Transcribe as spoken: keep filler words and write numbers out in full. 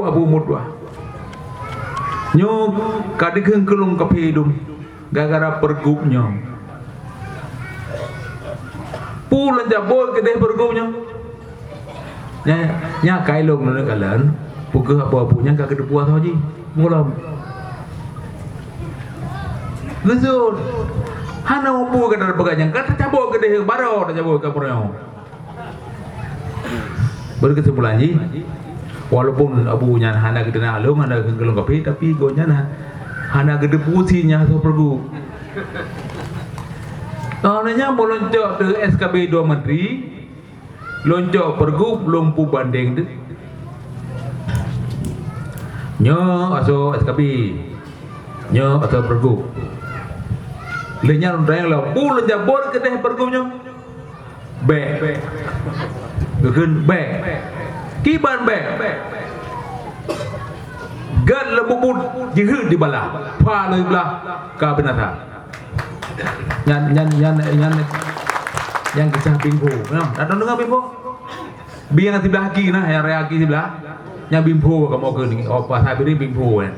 Abu Mudwah. Nyoe ka dikheun keu lôn kaphé dum gara-gara pergub nyoe. Peue lôn cabot keudeh pergub nyoe? Nya, nya kai lôn lôn kalon, peugah abu-abu nyan ka geuteupeue asoe jih. Mulom. Geusut. Hana muphom gata peugah nyan, ka tacabot keudeh baroe tacabot ka meureunoe. Beukeuseumpullan jih, walaupun abu nyan hana geuteunak lôn, hana geukheun lôn kaphé, tapi gobnyan ha-, hana geuteupeue si nyan asoe pergub. Óh lheueh nyan, ulôn cok teu S K B dua menteri, lôn cok pergub, lôn peubandeng teuh. Nyoe asoe S K B, nyoe asoe pergub. Lheueh nyan lôn tanyong lom, "Peue lôn cabot keudeh pergub nyoe?" "Bèk." Geukheun, "Bèk." Kiban bèk? Gèt lé bubut jeuheut diblah, pha lé blah ka binasa. Nyan, nyan, nyan, nyan, nyan kisah Bingpho. Nyan, dak deungoe Bingpho? Bing nyang siblah aki na, nyang raya aki siblah. Nyan Bingpho kamoe kheun, oh, bahasa Biri Bingpho, eh.